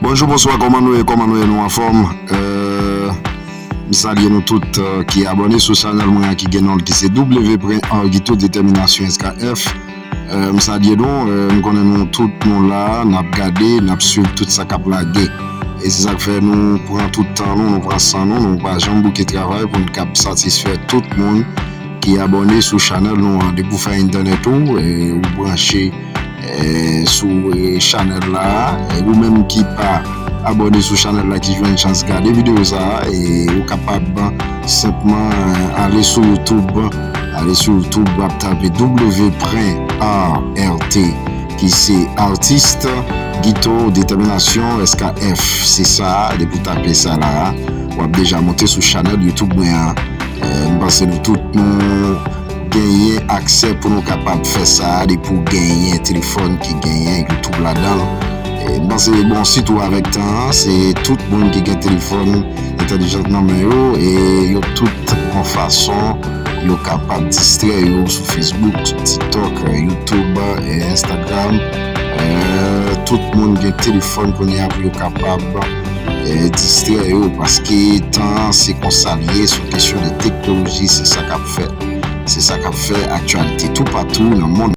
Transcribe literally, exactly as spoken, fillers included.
Bonjou, bonswa, kòman nou ye? Kòman nou ye? Nou anfòm? M salye nou tout ki abòne sou chanèl mwen an ki gen non ki se W Pren Art Guito Determination S K F. M salye nou, m konnen nou tout nou la, n ap gade, n ap swiv tout sa k ap lage. E se sa k fè nou pran tout tan nou, nou pran san nou, nou pa janm bouke travay pou n kab satisfè tout moun ki abòne sou chanèl nou an. Depi w fè entènèt ou, ou branche sou chanèl la, ou menm ki pa abòne sou chanèl la, ki jwenn chans gade videyo sa, ou kapab senpman ale sou YouTube, ale sou YouTube, w ap tape W Pren Art ki se Artist Guito Determination S K F. Se sa, depi w tape sa la, w ap deja monte sou chanèl YouTube mwen an. M panse nou tout nou genyen aksè pou nou kapab fè sa depi w genyen telefòn ki genyen YouTube ladan l. M panse bon, sitou avèk tan an, se tout moun ki gen telefòn entèlijant nan men yo, e yo tout yon fason yo kapab distrè yo sou Facebook, sou TikTok, YouTube, Instagram. Tout moun gen telefòn kounye a pou yo kapab distrè yo, paske tan an se konsa l ye, se yon kesyon de teknoloji, se sa k ap fè, se sa k ap fè aktyalite toupatou nan mond.